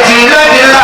وسيلة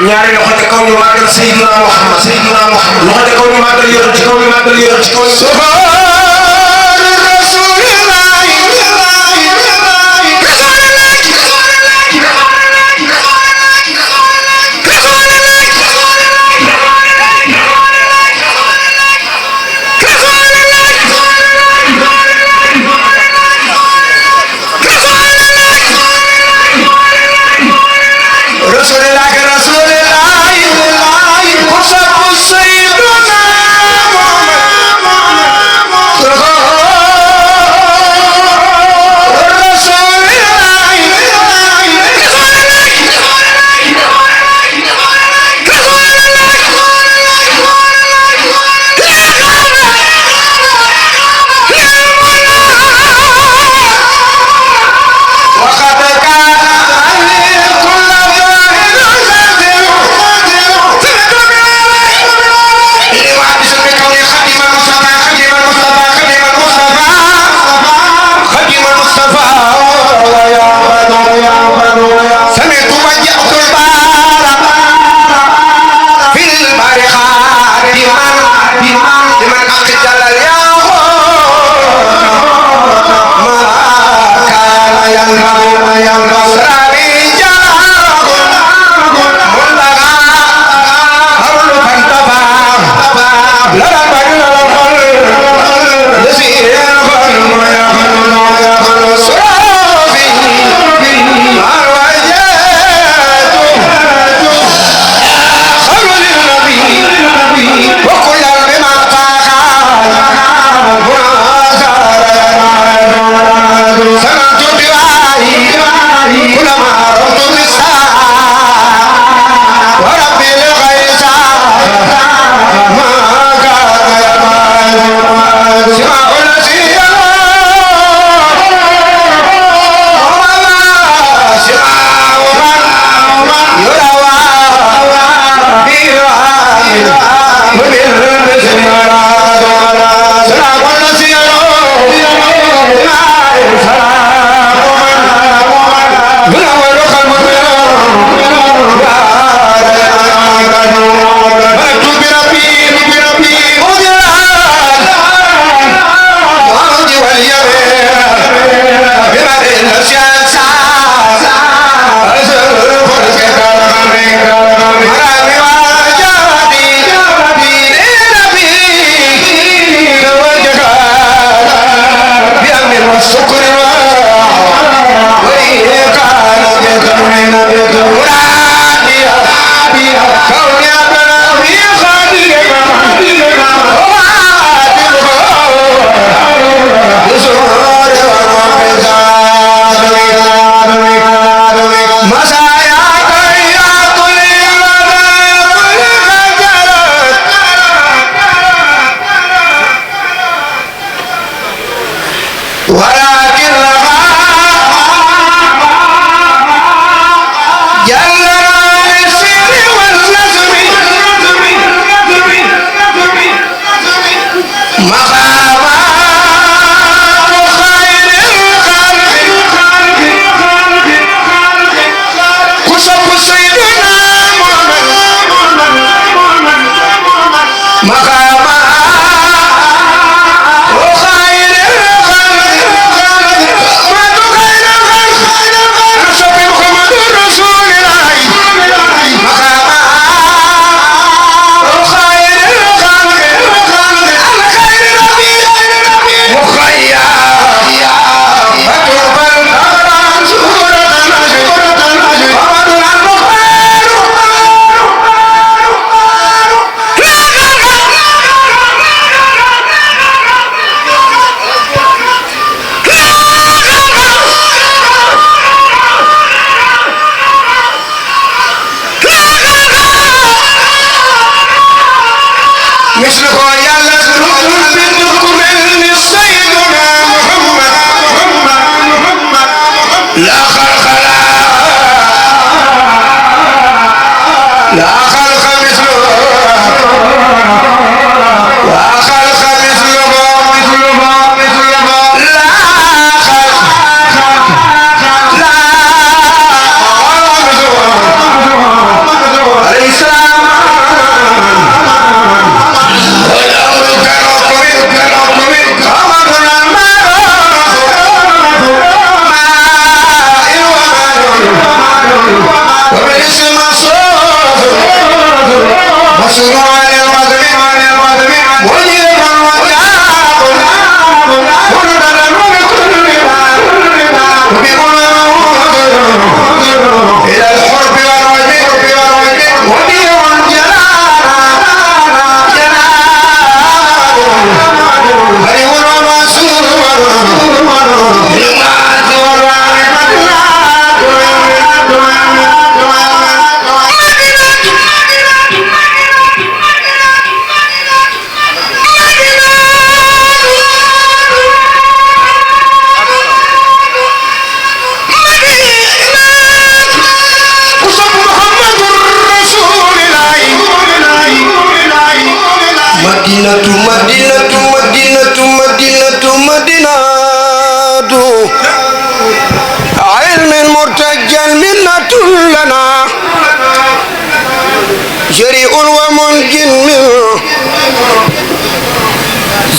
ñaari loxo te kaw ñu màggal Seydina Muhammad loxo te kaw ñu màggal yoon ci kaw ñu màggal yoon ci kaw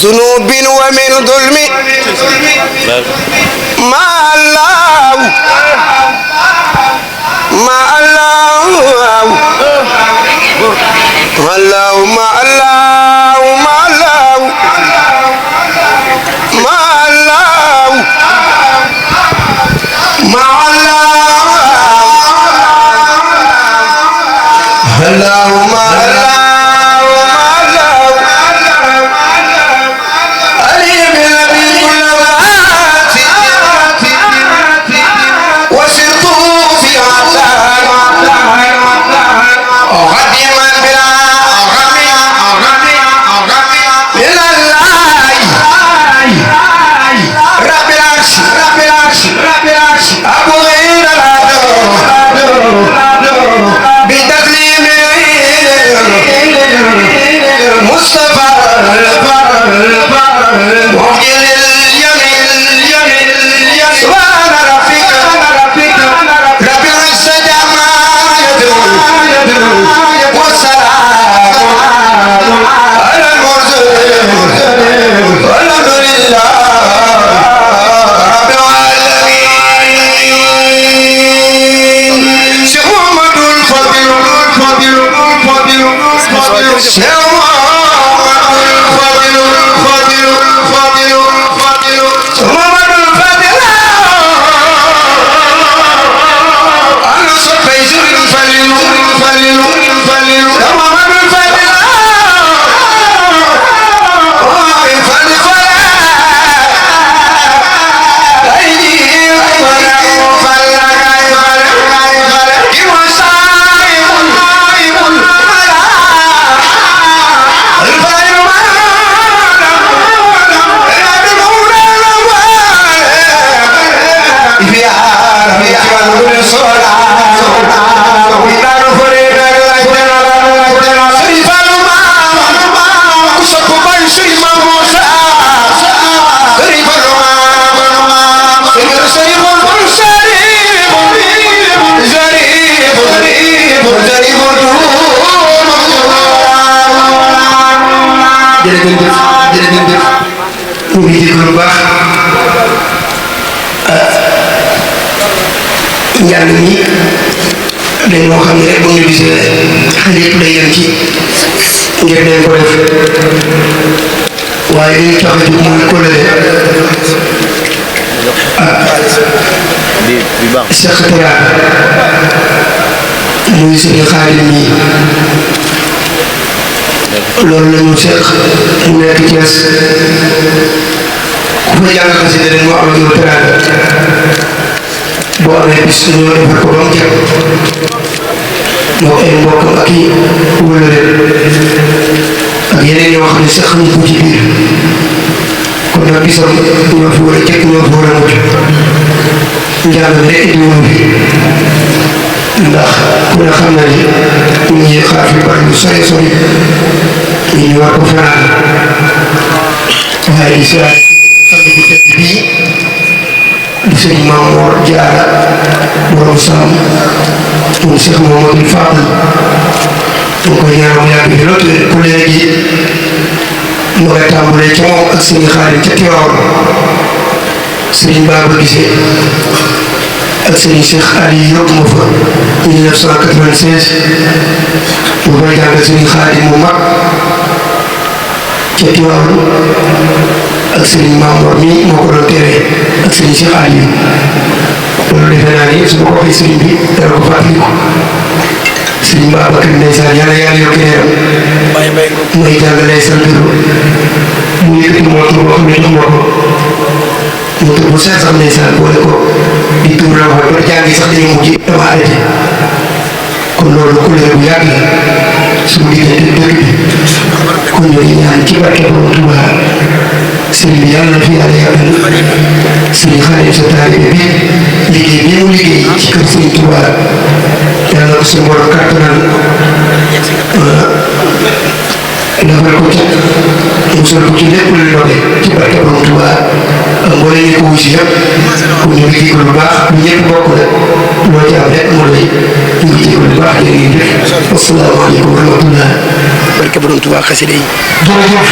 ذنوب ومن ظلم ما الله ما الله الله ما الله ما الله ما الله ما الله الله ما الله njàng mi dañ moo xam ne rek bu ñu gisee xale yëpp day yem ci ngir dañ ko def waaye li ñu tax a jóg muy kóllëre ak secrétaire muy suñu Xaadim mi loolu la ñu seq mu nekk Thiès ku fa jàng xasida dañ moo am ak yow teraanga boo amee bis ñoo defar ko ba mu jekk moo ay mbokkam ak i wëllëre ak yeneen yoo xam ne sax ñu ko ci biir kon nag bisam ñoo fi war a jekk ñoo fi war a mucc njàng rek indiwoon fi ndax ku ne xam na ni ñu ngi xaar fi bari lu sori sori ñu war ko fanaan waaye di siyaare sant bu tedd bii di sëriñ Mamoor Jaara borom Saam moom Cheikh Mamadou Fadal ñu koy ñaan mu yàgg fi loolu ku léegi mu ngay tàmbalee ca moom ak sëriñ Xaadim ca Tiwaawan sëriñ Baaba Gisee ak sëriñ Cheikh Ali yóbbu ma fa 1996 mu koy jàngal sëriñ Xaadim mu mag ca Tiwaawan ak sëriñ Mamour mi moo ko doon tere ak sëriñ Cheikh Ali loolu defe naa ni su ma ko waxee sëriñ bi dara ko fàttaliku sëriñ Babacar ndeysaan yàlla yokk leeram mooy jàngale sa bureau mu yëkkati moo tur boo xam ne jox ma ko mu tur bu seet sax ndeysaan boole ko di tur la wax ba jàngi sax dañu mujj dama arrêté kon loolu couleur bu yàgg la suñu diggante dëkk bi kon ñu ngi ñaan ci barke Borom Touba sëriñ bi yàlla na fi yàlla yàggal sëriñ Xaadim sa taalibe bi liggéey bi mu liggéey ci kër sëriñ Touba yàlla na ko suñu borom kàttanal defal ko ci musal ko ci lépp lu doge ci barke Borom Touba mboole ñu ko wusi yëpp pour ñu ngi jégalu bu baax ñu ñëpp bokk na loo ci am rek moo lay ñu ngi jégalu bu baax jërë ngeen jëf asalaamaaleykum wa rahmatullah barke Borom Touba xasida yi jërëjëf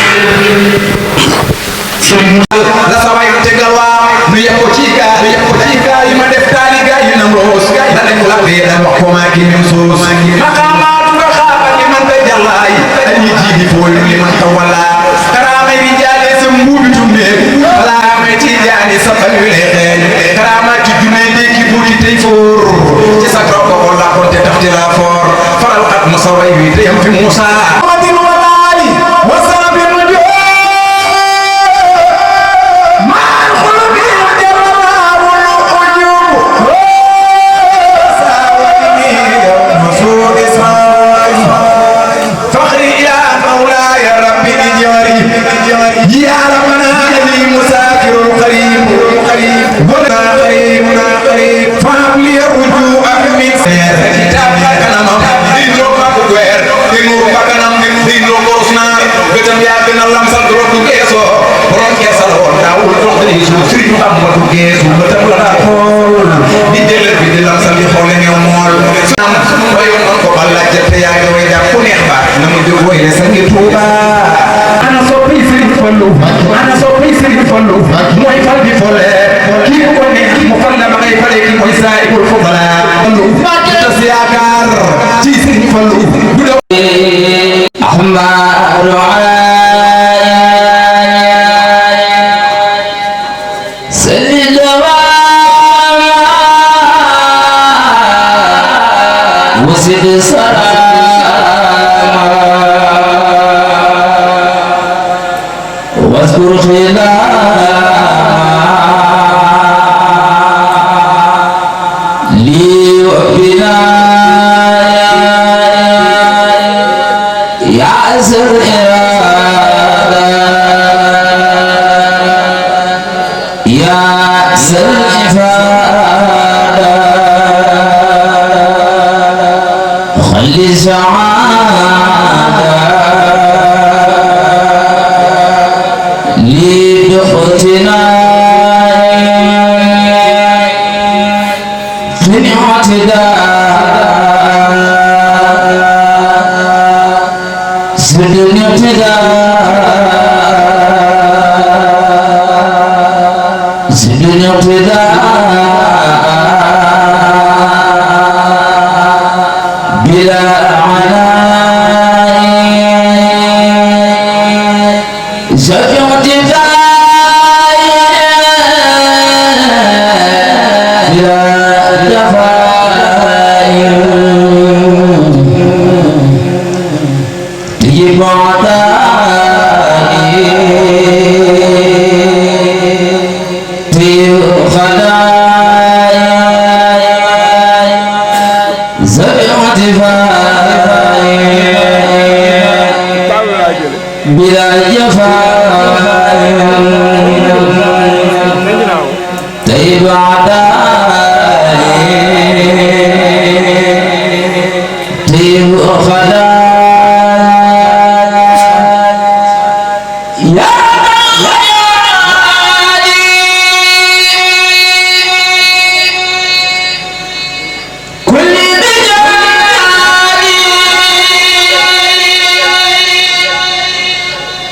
la sa way tegal waa nu yekko ci gaa yi ma def taali gaa yi na mboos da nek la be da wax ko ma ki min soos maqamaatu nga xaaba li man tay jallaay dañu jiidi fooy li man tawala karama bi jaale sa mbuubi tumbe wala may ci jaani sa fal wi le xeel karama ci junne de ki buuti tey for ci sa ko wala ko te tafti la for faral xat mu sa way wi te yam fi Musa madin walaali wasabi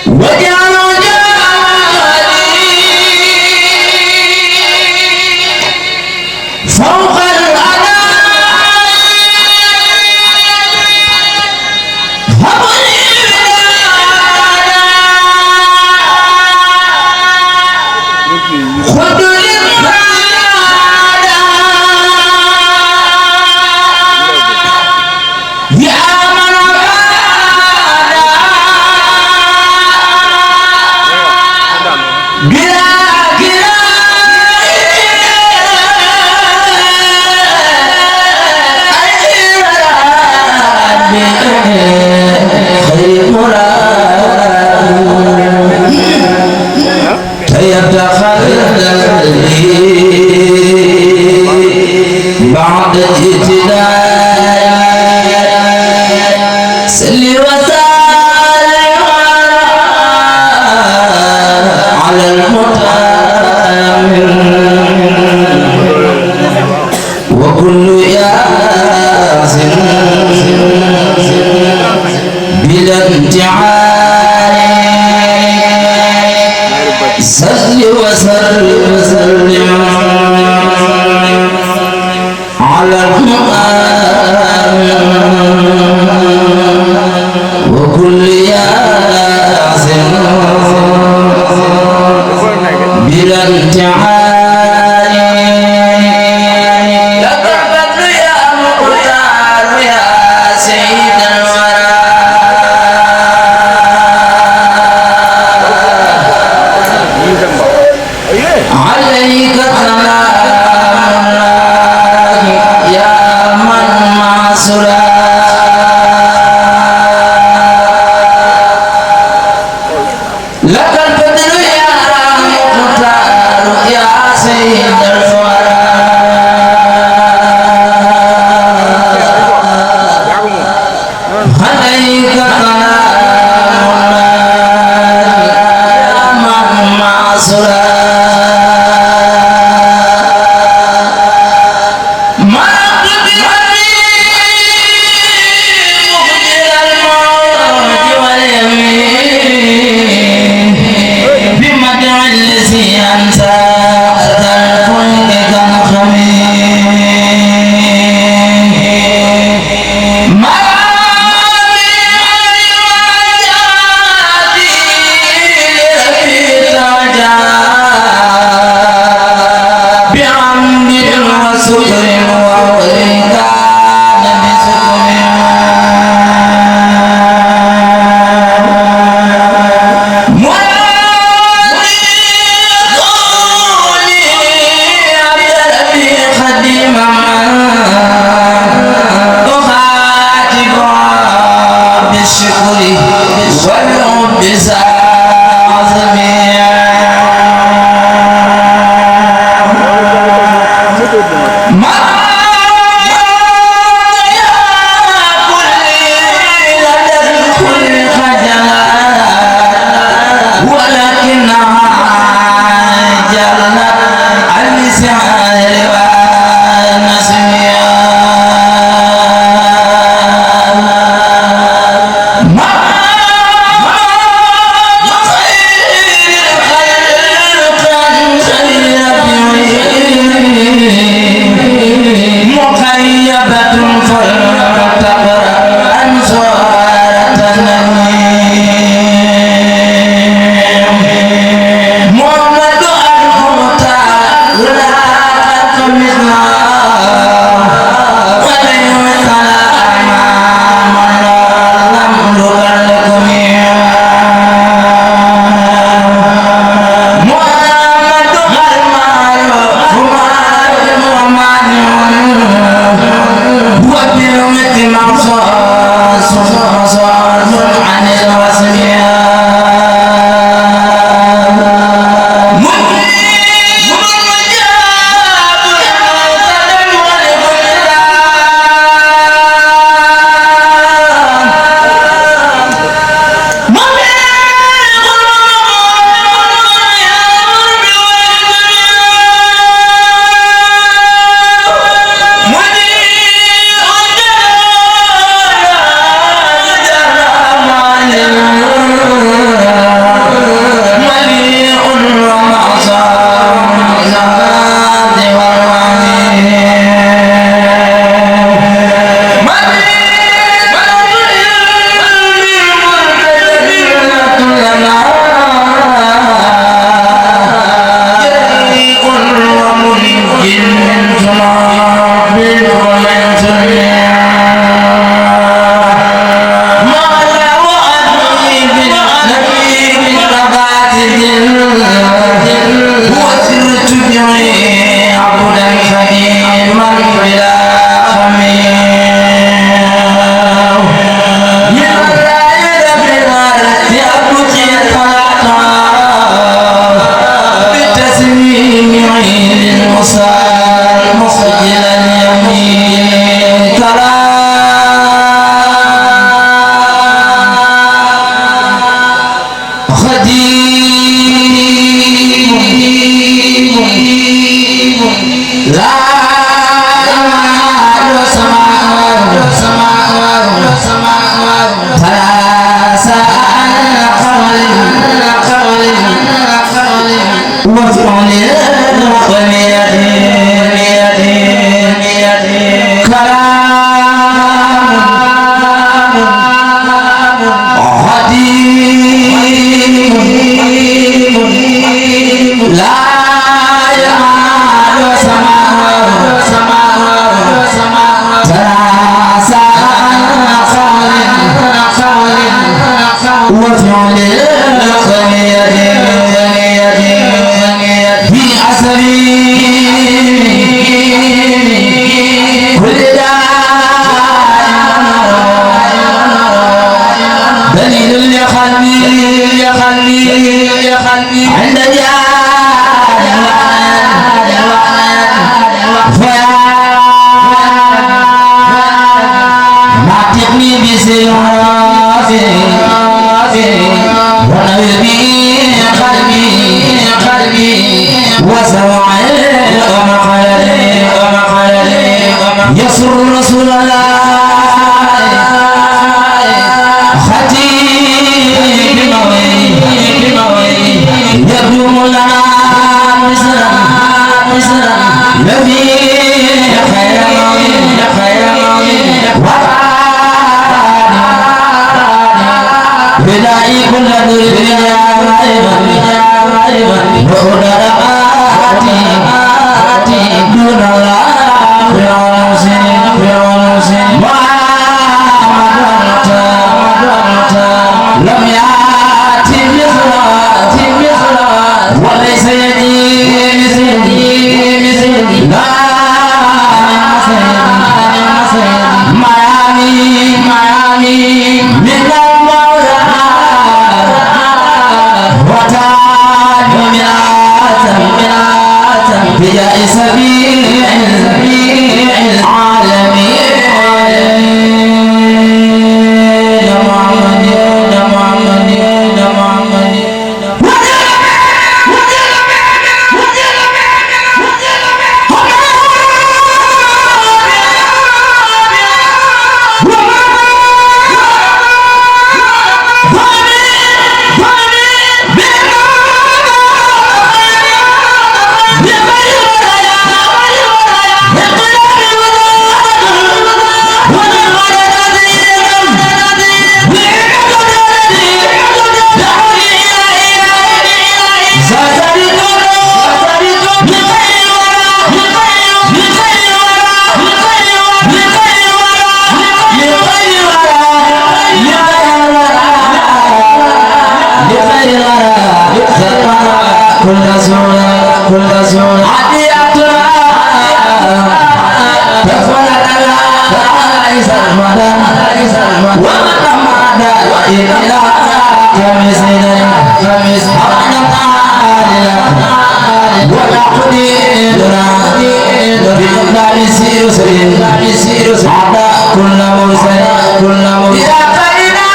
وجعلوا صل وسلم على المتامل وكل ياسر بلا امتعان صل وسلم على المتامل وكل ياسر بلا امتعان لك البدر يا مختار يا سيد الورى عليك سلام الله يا من مع لك البدر يا مختار يا سيد الورى عليك سلام الله يا من مع مرض بحبيب مخجل الموت واليمين بمدع الذي أنسى أتى الكل كالخمين ما من وجهتي لربي ترجع يسر رسول الله خطيب بموي يبدو لنا مصرا نبي خير بدائي كل الدنيا وأدراتي دون الله لم يأتي مثله وليس يدي مثلي لا ميامي من المولى وتعالى مئات بجاء سبيل العالمين كل زول عدياتنا تفضل عيسى المدى ومن مدى إلى خميس أنا تعالى ولا قديرنا بمقدار سير على كل مرسل يا خيرنا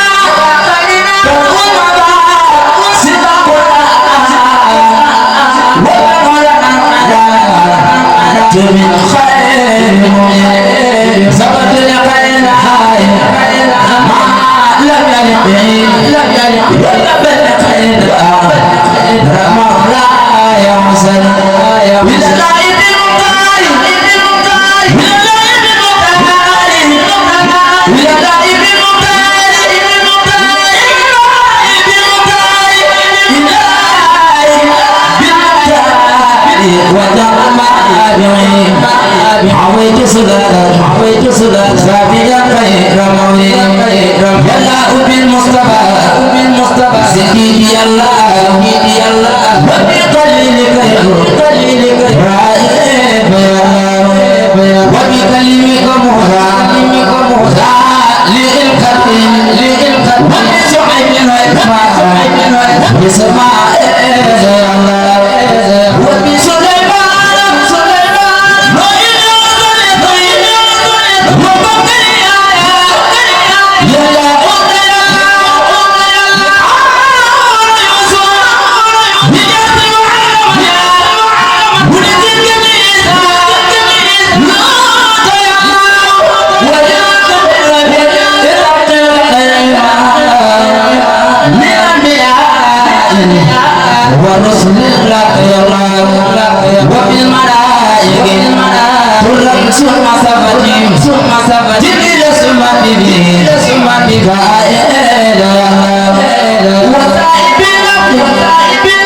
تقوم من خير سبت لخير ما لم يلق ولا بالخير مولاي يا حسن من الغيب المطاري من الغيب المطاري من الغيب عويت صلاة سافيا خير مولي يلا بالمصطفى سيدي الله وبقليلك رائب وبكلمك مهرا للقتل وبسعيد الهدفاء بسماء الله وبسليمان ورسل لك يا الله وبالملائكة كل ثم ثبت جبريل ثم ميكائيل يا الله وسائبنا وبالملائكة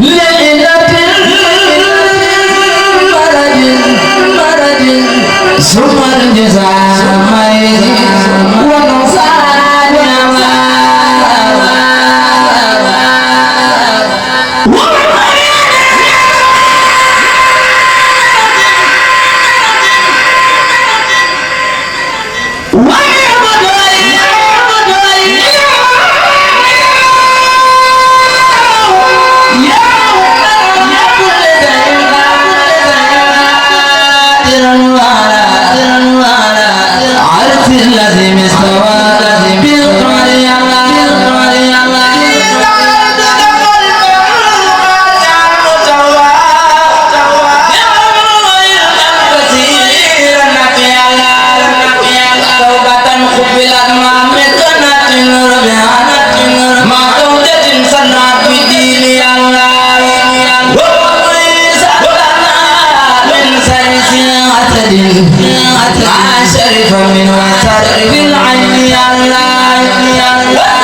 ليلة ما شرف من وتر بالعين يا الله يا الله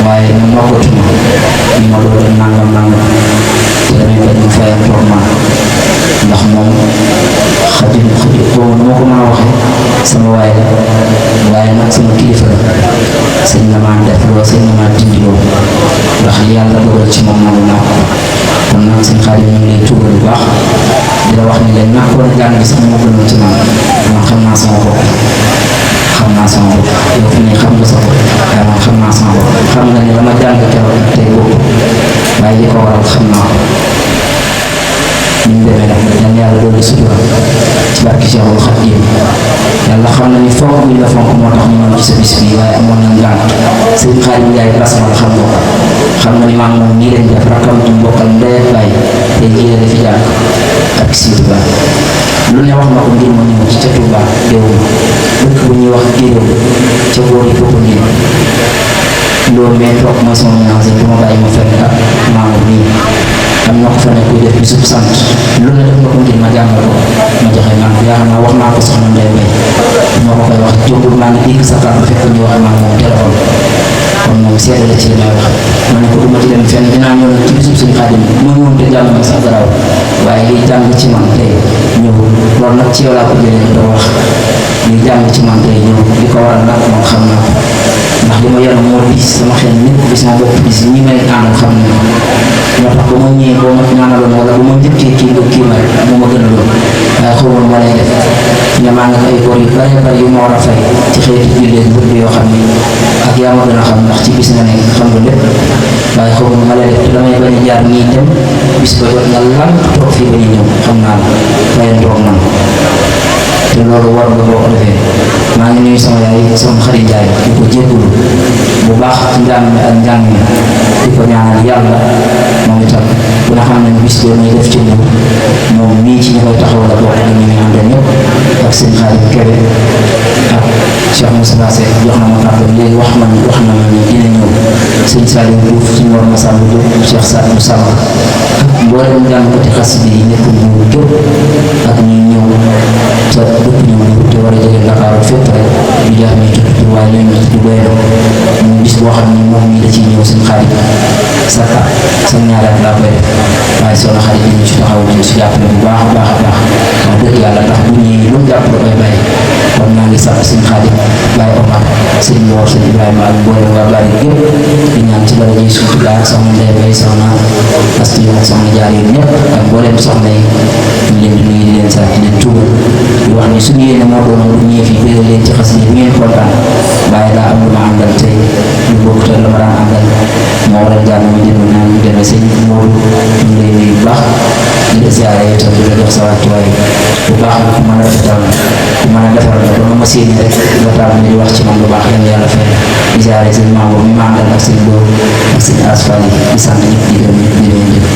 waaye man waxatuma ni ma doon nangam nangam sama waay la waaye nag sama kilifa la sëñ na maa def loo sëñ na maa dindi loo ndax li yàlla dogal ci moom nangu naa ko kon nag sëñ Xaadim ñu ngi lay tuubal bu baax di la wax ni leen ñàkkoon a jàng bi sax moo gënoon ci man xam naa sama bopp yow fi ne xam nga sa bopp waaye man xam naa sama bopp xam nga ne la ma jàng keroog tey boobu waaye li ko waral xam naa ko ni mu demee nag yal yàlla doon di sutura ci barki Cheikhul Khadim yàlla xam na ni fonk bi la fonk moo tax ñu ñëw ci sa bis bi waaye amoon nañ gànt sëñ Xaadim Njaay Basma la xam nga ko xam nga ni maa moom nii lañ def rakkam ci mbokkal ndey ak baay tey jii la fi jàng ak Sidi Ba lu ne wax na ko ngir ma ñëw ci ca Touba déwén dëkk bu ñuy wax Gédéw ca boori Popenguine loolu mais toog mooy sama ménage du ma bàyyi ma fekk ak maamu nii am na ko fa nekk kuy def bisub sant lu ne def nga ko ngir ma jàngal ko ma joxe man yaa xam naa wax naa ko soxna Ndeye Mbaye moo ko koy wax jógul maa ngi dégg sa kàddu fekk ñu wax maa moom téléphone kon moom seede la ci li may wax ma ne ko du ma ci dem fenn dinaa ñëw nag ci bisub sëñ Xaadim ma ñëwoon te jàng ma sax garaaw waaye liy jàng ci man tey ñëwul loolu nag ci yow laa ko jëlee doo wax liy jàng ci man tey ñëw li ko waral nag moom xam naa ko ndax li ma yor moo diis sama xel nit bi sama bopp diis ñi may àndal xam ne moo tax ba ma ñëwee boo ma ñaanaloon wala bu ma njëkkee kii ma rek moo ma gën a doon waaye xaw ma lay def ne maa ngi ay bor yu bare bare yu ma war a fay ci xeeti jullee bët yoo xam ne ak yaa ma gën a xam ndax ci bis nga nekk xam nga lépp waaye xaw ma lay def te damay bañ a jaar nii dem bis ba jot nga lan toog fii ba ñu ñëw xam naa la waaye toog man te loolu war nga boo ko defee maa ngi nuyu sama yaay sama xarit Njaay di ko jégalu bu baax ci njàng mi ak njàng mi di ko ñaanal yàlla moom itam bu nga xam ne bis boo muy def ci ñun moom mii ci ñu koy taxaw la bokk ak ñu ngi àndal ñëpp ak seen xarit Kébé ak Cheikh Moussa Seck jox na ma kàddu léegi wax na ma ni dina ñëw sëñ Saliou Diouf suñu war ma sàmm Diouf Cheikh Sadou Sall ak mboolem jàngkati xasida yi nekk ñu jóg ak ñuy ñëw te dëkk ñu te war a jóge Dakar fépp rek ñu jaar ñu tudd tur waaye ñooñu tudd doyoo ñu bis boo xam ne moom mii da ciy ñëw seen xarit sa ñaareel laa koy def waaye soxna xarit yi ñu ci taxaw ñu si jàppale bu baax a baax a baax wax dëgg yàlla ndax bu ñëwee lu mu jàpp da koy bàyyi kon maa ngi sant seen xarit Baye Omar seen Mboor seen Ibrahima ak mboolem waa bari gépp di ñaan ci dara ji suuf daal soxna Ndeye Mbaye soxna Astu ak soxna jaar yi ñëpp ak mboolem soxna yi ñu leen di nuyu di leen sant di leen tuubal di wax ni suñu yéene moo doon bu ñëwee fii bëgg leen ci xas yi bi ngeen kontaan waaye daa am lu ma àndal tey lu bokk te la ma daan àndal moo waral jàng ma jëm naan ñu demee sëñ Moodu ñu lay nuyu bu baax di la ziare yow tam di la jox sa wàccuwaay bu baax ku mën a rafetal ku mën a defar la ba ma séen rek nga taal di wax ci man lu baax yéen yàlla fay di ziare sëñ Mamour mi ma àndal ak sëñ Lo ak sëñ Asfali di sant ñëpp di gërëm ñëpp di leen jëf